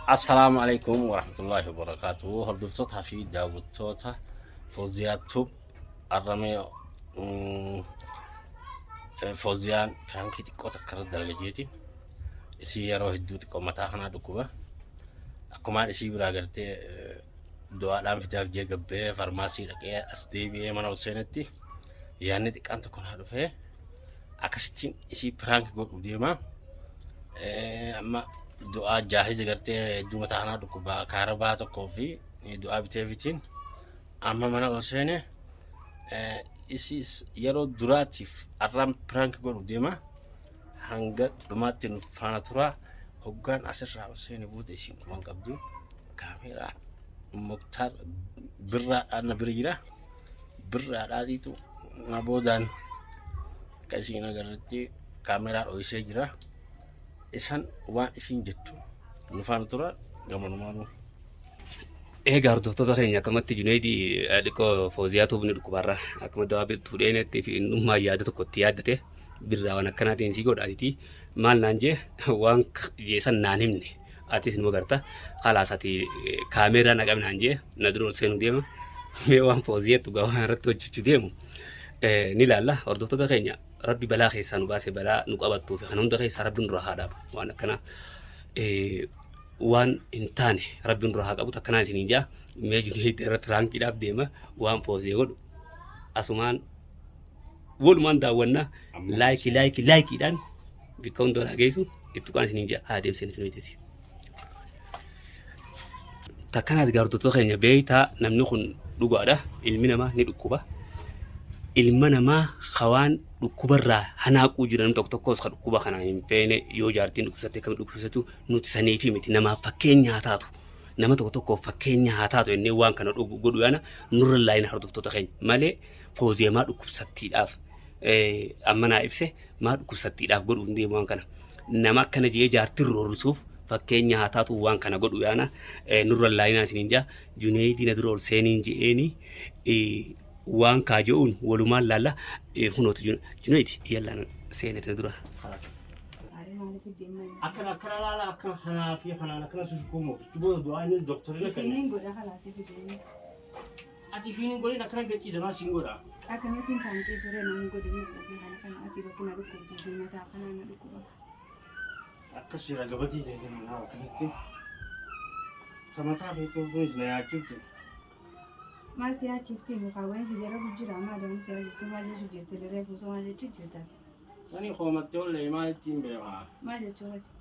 Assalaamu alaikum warahmatullahi wabarakaatuh. Hordoftootaa fi daawwattoota Fooziyaa Tube arramee Fooziyaan piraankii xiqqoo takka irra dalaga jeetiin isii yeroo hedduu xiqqoo mataa kanaa dhukkuba. Akkumaan isii biraa gartee du'aadhaan fidaaf jee gabbee farmaasii dhaqee as deebi'ee mana ol seenetti yaadni xiqqaan tokko naa dhufee akkasittiin isii piraank godhu deema. Amma du'aa jaahiza gartee hedduu mataa kanaa dhukkuba kaarabaa tokkoo fi du'aa biteefitiin amma mana ol seene isiis yeroo duraatiif arraan piraank godhu deema. Hanga dhumaatti nu faana turaa. Hoggaan asirraa ol seene booda isiin kuman qabdu kaameeraa Muktaar birraadhaan na bira jira. Birraadhaatiitu na boodaan akka isiin agarretti kaameeraa dho'isee jira. Isan waan isiin jettu nu faana tura gamanumaanuu. Egaa hordoftoota keenya akkamatti Junaidi dhiqoo Fooziyaa tuubni dhukkubarra akkuma dawaa biqiltuu dheenetti fi innummaa yaada tokko itti yaaddate birraa waan akkanaatiin sii godhaatiiti maal naan jee waan jeesan naan himne atis numa garta kalaas ati kaameeraa na qabi naan jee na dura ol seenuu deema mee waan Fooziyeettu gawaa irratti hojjechuu deemu ni ilaalla hordoftoota keenya rabbi balaa keessaa nu baase balaa nu qabattuu fi kan hunda keessaa rabbi nurraa haa dhaabu waan akkanaa waan hin taane rabbi nurraa haa qabu takkanaa isiniin jaa mee Junaid irra piraankiidhaaf deema waan foozee godhu asumaan walumaan daawwannaa laayikii laayikii laayikiidhaan bikka hunda ol haa geessu itti qaan isiniin jaa haa deemseen Junaiditi. Takkanaati gaartotoo keenya beektaa namni kun dhugaadha ilmi namaa ni dhukkuba ilma namaa hawaan dhukkubarraa hanaaquu jira namni tokko tokkos ka dhukkuba kana hin feene yoo jaartiin dhukkubsatte akkamitti dhukkubsatu nuti saniifi miti namaaf fakkeenya haa taatu nama tokko tokkoof fakkeenya haa taatu jennee waan kana dhugu godhu yaana nurra laayina hordoftoota keenya malee fooziyamaa dhukkubsattiidhaaf amma naa ibse maa dhukkubsattiidhaaf godhu hin deemu waan kana nama akkana jee jaartiin roorrisuuf fakkeenya haa taatu waan kana godhu yaana nurra laayinaa isiniin jaa Juneeydii na dura ol seeniin je'eeni waan kaa je'uun walumaan laalla kunooti Juneeydi yallaan seenete dura. Akkana akkana laala akkana kanaa fi kanaan akkana si shukuumuuf itti booda du'aa inni doktorri na kenne. Fiiniin godha kalaasii fidee. Ati fiiniin godhin akkana gachiisa siin godha. Akkamitiin kan ciisuree namni godhe ofii kana kana asii bakki na dhukkubdu fi mataa kanaa na dhukkuba. Akka seera gabatii ta'e laala akkanatti. Samataa fi tuutuunis na yaachifte. Maal si yaachifti mukaa wayii si jala jira maal waan si yaachiftu maal jechuu jirti reefu osoo maal jechuu jirta. Sani koomattee ollee maal ittiin beekaa? Maal jechuu hojii?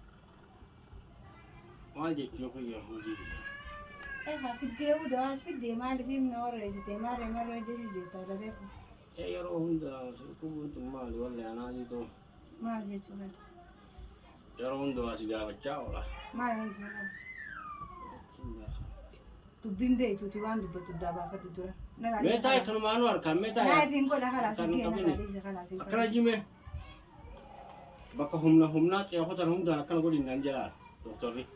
Maal jechuu kiyya hojii kiyya? Egaa fiddee udaas fiddee maaliif himna warreessite maarree maarree hojjechuu jirta reefu. Ee yeroo hunda dhukkubuun tun maali wallee anaatiitu Maal jechuu hojii? yeroo hunda waa si gaafachaa oola. Maal wanti na Ittiin beekaa. Dubbiin beektuuti waan dubbattu addaa baafadhu dura. Mee taa'e kanumaanuu harkaan mee taa'e. Naaf hin godha kalaas Harkaan hin hin qabine. dhiise kalaas hin Akkana jime bakka humna humnaa xeekotan hundaan akkana godhin naan jedhaa doktorri.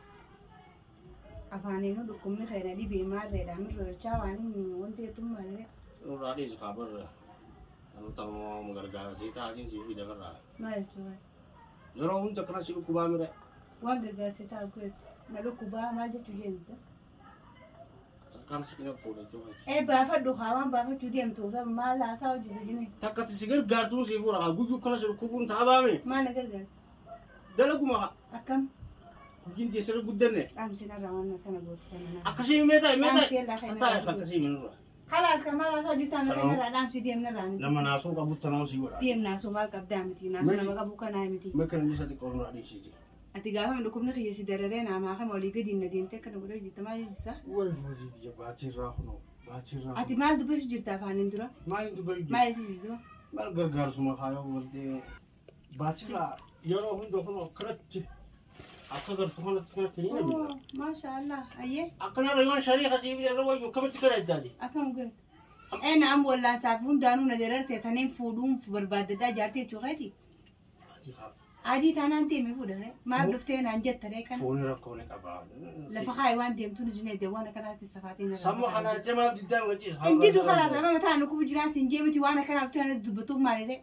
Afaaniinuu dhukkubni keenya dhibee maarreedha mirra jechaa waan hin wanti jettu maallee Nurraa dhiisu kaa barra. Anu talmoo gargaara sii taatiin sii fida barraa. maal jechuudha. Yeroo hunda akkana si dhukkubaa mire. Waan gargaarsa taa'u keetti na dhukkubaa maal jechuu deemta. Takkaan si qina fuudha jechuudha. Ee baafadhu kaa waan baafachuu deemtu maal haasaa hojjetu jine Takkatti si gargaartuun sii fuudha kaa guyyuu akkana si dhukkubuun taabaame. maal na gargaara Dalaguma kaa akkam hojiin teessirra guddanne. dhaamsinarraa waan akkana gootu tana na. Akkasii mee taa'e mee Dhaamsi taa'e. yallaa kan Taa'e akkasii minurra. Kalaas kan maal haasaa hojjetaa na Tanoo. kanarraa dhaamsi deemnarraa miti. Nama naasuu qabu tanoo sii godha. Deem naasuu maal qabdaa miti naasuu Miti. nama qabu kanaa miti. Mee kana isa xiqqoo nurraa dhiisiiti. Ati gaafa dhukkubni kiyya si dararee naamaa kama olii gadi na deemtee akkana godhee jirta maal jirta? Way fooziiti jabaa baachirraa kunoo baachirraa. Ati maal dubbachuu jirta afaaniin dura? Maal dubbachuu Maal jechuu jirta? Maal gargaarsuma kaayoo gartee baachirraa yeroo hunda kunoo akkanatti akka gartu kanatti kana kiniina bita. Maasha Allah ayyee Akkanarra yoon sharii kasii bita irra wayyu akkamitti kana iddaati. akkam goote? Ee na am wallaansaaf hundaanuu na dararte taneen fuudhuun barbaaddadaa jaartee jechuu keeti? Ati haa Adii taanaan deeme fuudha maal dhuftee naan jetta ree kana? fooni rakkoo ni qaba. Lafa kaayi waan deemtu nu jinee waan akkanaatti safaatee na Samma kana jamaaf diddaan gachiisa. Inti tu karaa sama mataa nu kubu jiraan siin jee miti waan akkanaaf ta'an dubbatuuf maaliree?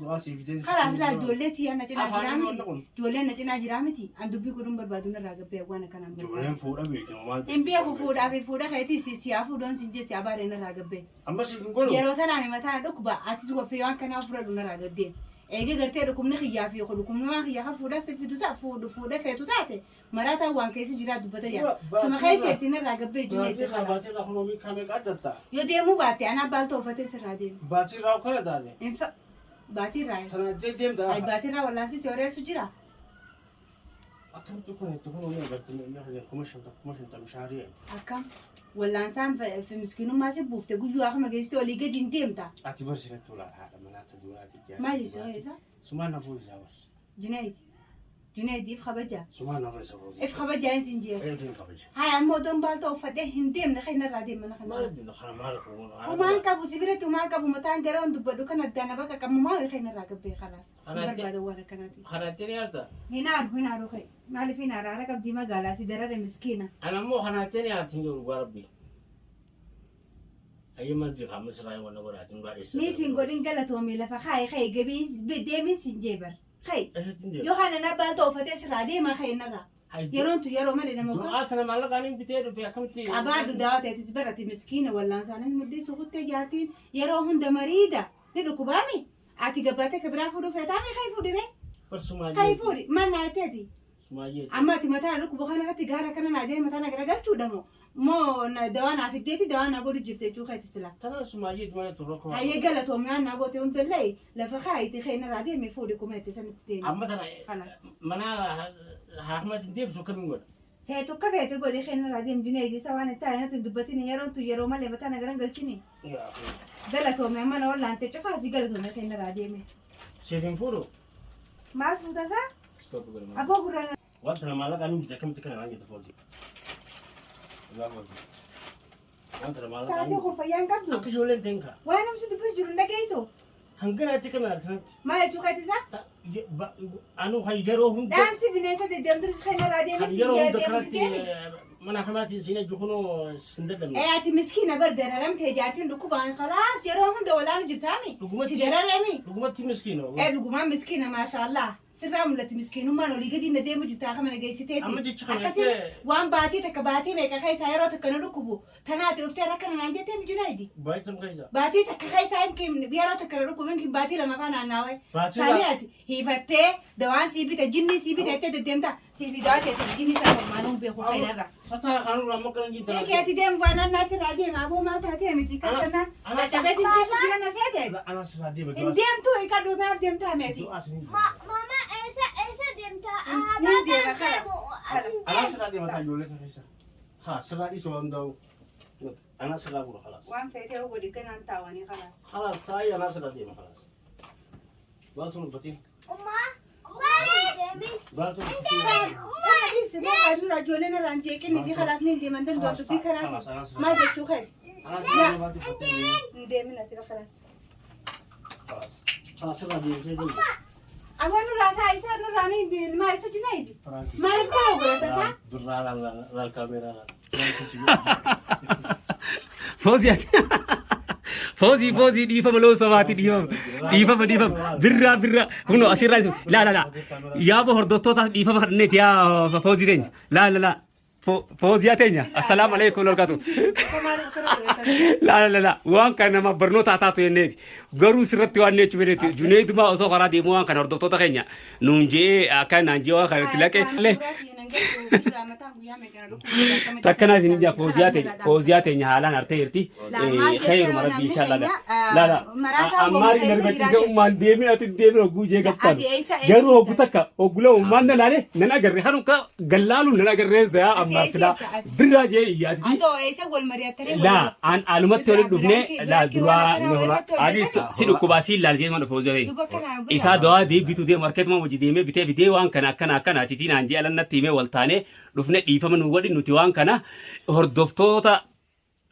Du'aa siif fidee. Kalaas laa ijoollee tiyyaa na cinaa Afaan jiraa inni miti. wanni kun. Ijoolleen na cinaa jiraa miti. An dubbii godhuun barbaadu narraa gabbee waan akkanaan barbaadu. Ijoolleen fuudha beekti maal. Hin beeku fuudhaa fi fuudha keetii si siyaa fuudhoon sin jesse abaaree narraa gabbee. Amma siif hin godhu. Yeroo tanaan mataa na dhukkuba atis waffee waan kanaa fudhadhu narraa gaddee. Eega gartee dhukkubni kiyyaa fi dhukkubni waan kiyyaa kan fuudhaa si fidu ta'a fuudhu fuudha feetu taate maraataan waan keessa jiraa dubbata yaa. Suma keessa itti narraa gabbee ijoollee Baatii itti irraa kalaas. baatii irraa kunoo miikaa meeqa addatta? Yoo deemuu baatte anaa baalta uffatee sirraa deema. Baatii irraa kana taate. Infa baatii irraa. Tana jee deemta. Ay baatii irraa wallaansi si horeersu jira. Akkamtu kun itti kunoo mee agartee mee 50,000 50,000 shaarii. Akkam wallaansaan fi miskiinummaa si buufte guyyuu akkuma geessite olii gadi hin deemta. Ati barsiifatti olaanaa haadha manaatti du'aati. Maal jechuudha isa? Sumaan na fuulisaa bar. Junaid. Junaid if kabaja. Sumaan na fuulisa fuulisa. If kabaja isin jee. Eefin kabaja. Haya ammoo otoon baalta uffadhee hin deemne kan irraa deemna kana. Maal itti kana maal kun? Humaan qabu si biratti humaan qabu mataan gara on dubbadhu kan addaan nama qaqqabu maal kan irraa gabbee kalaas. Kanaatti- Barbaada waan akkanaati. Kanaatti ni harta. Hinaaru hinaaru kee maaliif hinaara haara qabdii magaalaa si darare miskiina. Ana immoo kanaatti ni harti hin jiru dhugaa rabbi. Ayyee masjid kan misraa waan godhaati nu gaadheessa. Ni sin godhin galatoomii lafa kaayi kaayi gabii deemin sin jee bar. Kaayi Eessatti hin deemu? yoo kana na baalta uffatee sirraa deema kaayi narraa. Yeroon tu yeroo malee nama Du'aa sana maallaqaan hin bitee dhufe akkamitti? qabaadhu daawaa ta'etis barate miskiina wallaansaanii mudhii sukuttee jaartiin yeroo hunda mariida ni dhukkubaami. Ati gabbaatee ka biraa fuudhuu feetaami kaayi fuudhire. Bar Kaayi sumaayyee. fuudhi maal naa jetteeti? Sumaayyee. Amma ati mataa dhukkuba kana irratti gaara kana naa jee mataa na garagalchuudha moo moo dawaa naa fiddeeti dawaa naa godhu jirte jechuu keeti sila. Tanaan sumaayyee malee turre akkuma. Hayyee galatoomii waan naa goote hundallee lafa kaayiti kee narraa deeme fuudhi kuma itti sanitti deeme. Amma tana Kalaas. mana haakmatti hin deebisu akkamiin godha? Feetu akka feete godhi kee narraa deemu Junaid isa waan itti aanatu hin dubbatin yeroon tu yeroo malee mataa na garagalchini. Galatoomii amma na wallaante cufaasi galatoomii kee narraa deeme. Siif hin fuudhu? Maal fuuta isaa? Stop godhe. Abboo gurra Wanta na maallaqaan hin bite akkamitti kana naan jette foolti. Dhugaa foolti. Wanta na maallaqaan sa'aatii kun fayyaa hin qabdu. Akka ijoolleen ta'in kaa. Waan namni dubbisu jiru hin dhageessu. Hangana itti kami arsanatti. Maal jechuu keeti isaa? Anu kan yeroo hunda Dhaamsi bineensa deddeemturis kan irraa deeme kan si yeroo hunda deemu kanatti deemi. mana kamaatiin siin ejju kunoo sin dadhabne. Ee ati miskiina bar dararamtee jaartiin dhukkubaan khalaas yeroo hunda walaanu jirtaami. Dhugumatti- Si dararami. Dhugumatti miskiina. Ee dhugumaan miskiina maashaallah. Sirraa mul'atti miskiinummaan olii gadi na deemu jirtaa kama na geessiteeti. Amma jecha kana Akkasiin jettee- waan baatii takka baatii meeqa keessaa yeroo takka na dhukkubu tanaati dhuftee rakkana naan jettee mijunaayidi. Baay'ee keessa. Baatii takka keessaa himkiin yeroo takka na dhukkubu himkiin baatii lama faa naannaawee. Baatii Saanii ati hiifattee dawaan sii bite jinni sii bite jettee deddeemta sii fi dawaa keetti jinni isaa mormaanuu beeku fayyarra. Sataa kanurraa amma kana jirta. Eegi ati deemu baanaan naa sirraa deema aboo maal taatee miti kan kanaan caccabeetiin keessa jiran na seete. Anaa sirraa deema. Hin deemtu hin dhumaaf deemtaa meeti. Du'aa sin Mama, eessa deemta? Nin deema kalas. Anaa sirraa deema taa ijoollee keessa. Haa sirraa dhiisuu waan ta'u. Anaa sirraa fuudha khalaas. Waan feetee godhi ganaan taawanii kalas. Khalaas taa'ee anaa sirraa deema khalaas. Baatuun uffatiin. Umma, umma, Baatuun uffatiin. Sana dhiisi moo dura ijoolleen irraan jeeqinii fi kalaas ni deeman danda'u dubbii karaati. Maal jechuu keeti? Anaa sirraa deema baatuun uffatiin. Hin deemin ati kalas. Khalaas. Khalaas sirraa deemtee deema. Aboo nurraa taa isaa nurraa ni deemin maal isa junaayidi? Maaliif kana godhata isaa? Birraa laal laal kaameeraa laal. Foozii ati. Foozii foozii dhiifama loo sabaati dhiifama dhiifama dhiifama birraa birraa kunoo asirraa isin laa laa laa yaaba hordoftootaaf dhiifama kadhanneeti yaa foozii teenya laa laa laa fooziyaa teenya assalaamu alaikum warahmatullahi laa laa laa waan kana nama barnoota haa taatu jenneeti garuu sirratti waan jechuu fedheeti juneedumaa osoo karaa deemuu waan kana hordoftoota keenya nuun je'ee akka naan je'ee waan kana itti laqe Takkana isin ija fooziyaa teenya fooziyaa teenya haalaan hartee jirti. Khayruma rabbi inshallah. La la ammaari narbachiise ummaan deemin ati deemin hogguu jee gabtaan. Garuu hoggu takka hoggula ummaan na laale nan agarre kan akka gallaalu nan agarree zayaa ammaa silaa birraa jee iyyaatiti. Laa an alumatti waliin dhufne laa duraa ni hola si dhukkubaa si laal jee mana fooziyaa teenya. Isaa dawaa deebitu deemu harkeetuma hojii deemee bitee bitee waan kana akkana akkana atiitii naan jee alannatti himee wal taanee dhufne dhiifama nuu godhi nuti waan kana hordoftoota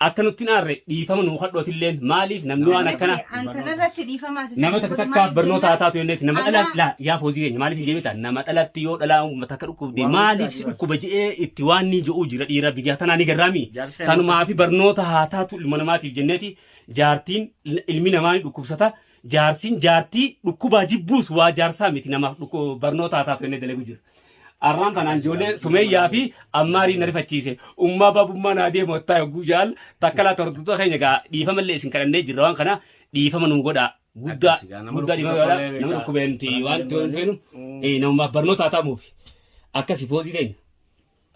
akka nutti hin aarre dhiifama nuu kadhootilleen maaliif namni waan akkana An kanarratti dhiifamaa si nama takka takkaaf barnoota haa taatu jenneeti nama dhalatti laa yaa foozii keenya maaliif hin jeemita nama dhalatti yoo dhalaa uummata akka dhukkubde maaliif si dhukkuba je'ee itti waan ni je'uu jira dhiira biyya tanaa ni garraami Jaarsa tanumaa fi barnoota haa taatu ilma namaatiif jenneeti jaartiin ilmi namaa ni dhukkubsata. Jaarsin jaartii dhukkubaa jibbuus waa jaarsaa miti namaaf barnootaa taatu inni dalagu jira. Arraan tanaan ijoollee Sumeeyyaa fi Ammaarii na rifachiise. Ummaa baabummaa naa deemu ottaa yogguu jaal takka laata hordoftoota keenya gaa dhiifamallee isin kadhannee jirra waan kana dhiifama nu godhaa. Guddaa Akkasi gaa, nama guddaa dhukkuba dhiifama godhaa tokkollee nama beektaa. dhukkubee nuti waan Barnoota hin feenu namumaaf barnoota taamuuf akkasi foozii teenya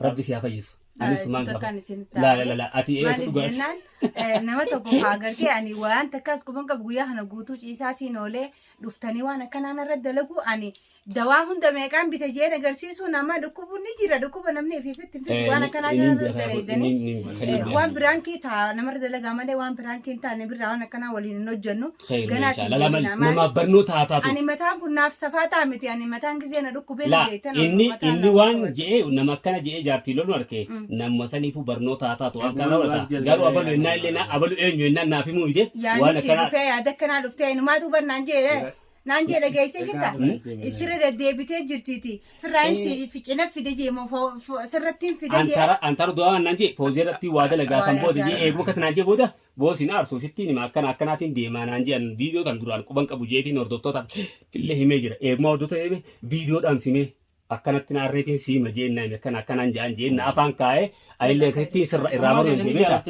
rabbi si haa fayyisu. Anis sumaan Jecha gaafa. kan isin La la la la ati eetu Maaliif dhugaati. jennaan nama tokko haa agartee ani waan takkaas quban qabu guyyaa kana guutuu ciisaatiin oolee dhuftanii waan akkanaa narra dalagu ani dawaa hunda meeqaan bita jeen agarsiisu nama dhukkubu ni jira dhukkuba namni ifiifitti hin fidu waan akkanaa kanarra dalaydanii waan biraankii taa namarra dalagaa malee waan biraankii hin taane birraa waan akkanaa waliin hin hojjennu ganaa itti deebina. Namaaf Maaliif barnoota haa taatu. ani mataan kun naaf safaa ta'a miti ani mataan gisee na dhukkubee na La beektan inni mataan inni na waan dhukkuba. je'ee nama akkana je'ee jaartii lolu arke nama saniifuu barnoota haa taatu waan kana Dhugumaan raawwata. Garuu abalu ennaa illee na abalu eenyu ennaa naaf himuu hide waan Yaani si akkanaa dhufee yaada akkanaa dhuftee inumaatu bannaan jedhe naan jedhe geessee jirta isirra deddeebitee jirtiiti firraayin si cina fide jee moo sirrattiin fide jee Antara antara du'aa waan naan jee foozii irratti waa dalagaa san booda jee eeguu akkas naan jee booda boosiin aarsu sittiin hima akkana akkanaatiin deemaa naan jean viidiyoo tan duraan quban qabu jeetiin hordoftootaaf illee himee jira eeguma hordoftoota hime viidiyoodhaan simee akkanatti na arreetiin siima jeen naa hime akkana akkanaan jean jeen na afaan kaa'ee anillee akkasittiin sirra irraa baruu hin beekaa.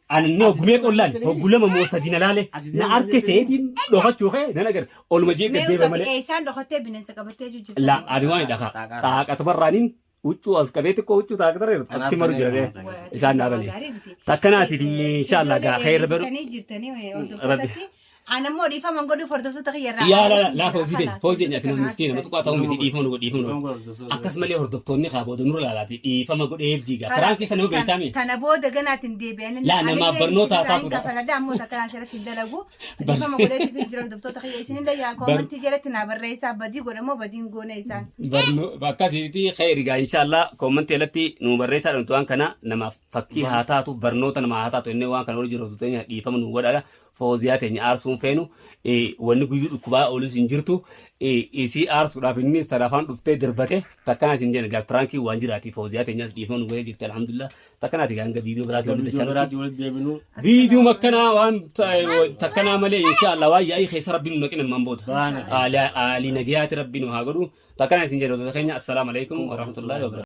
Ani inni hoggumee qollaan hoggu lama moo sadi na laale na arke seetiin dhokachuu kee nan agarra oluma jee Mee gad deema usati malee. eessaan dhokattee bineensa qabattee jirta. La ani waan dhaqa xaaqatumarraaniin huccuu as qabee xiqqoo huccuu xaaqatarra jirtu aksi maru jira isaan dhaabanii. Takkanaati inshaallah gaa khayra beru. Jirtanii hordoftootatti. Ani immoo dhiifama godhuuf hordoftoota kiyya irraa. Yaa laa laa foozii ta'e foozii ati nama miskiina matuqaa ta'uu miti dhiifama nu godhi dhiifama nu godhi. Akkasumallee hordoftoonni kaa booda nurra laalaati dhiifama godheef jiiga. Karaan keessa nama beektaami. Tana booda ganaatiin deebi'anii. Laa, namaaf barnoota haa taatudha. Kafaladha ammoo takka asirratti hin dalagu. Dhiifama godheetiif hin jira hordoftoota kiyya isinillee yaa koomantii jalatti naa barreessaa badii godhamoo badiin goone isaan. Barno akkasiiti khayri gaa inshaallah koomantii alatti nu barreessaa dhumtu waan kana namaaf fakkii haa taatu barnoota namaa haa taatu inni waan kana wal jiru teenya dhiifama nu godhaadha. Fooziyaa teenya aarsuun feenu wanni guyyuu dhukkubaa oolus hin jirtu isii aarsuudhaaf innis tana afaan dhuftee darbate takkana isin jenna gaa piraankii waan jiraati fooziyaa teenyas dhiifama nu godhee jirti alhamdulillah takkanaati gaa hanga viidiyoo biraatii walitti Viidiyoo dachaa biraatii walitti deebinu. viidiyoo akkanaa waan takkanaa malee inshaallah waan yaa'ii keessa rabbiin nu naqin ammaan booda Baana. aalii nagayaati rabbiin nu haa godhu takkana isin jedhu keenya assalaamu alaikum warahmatullahi wabarakatuh.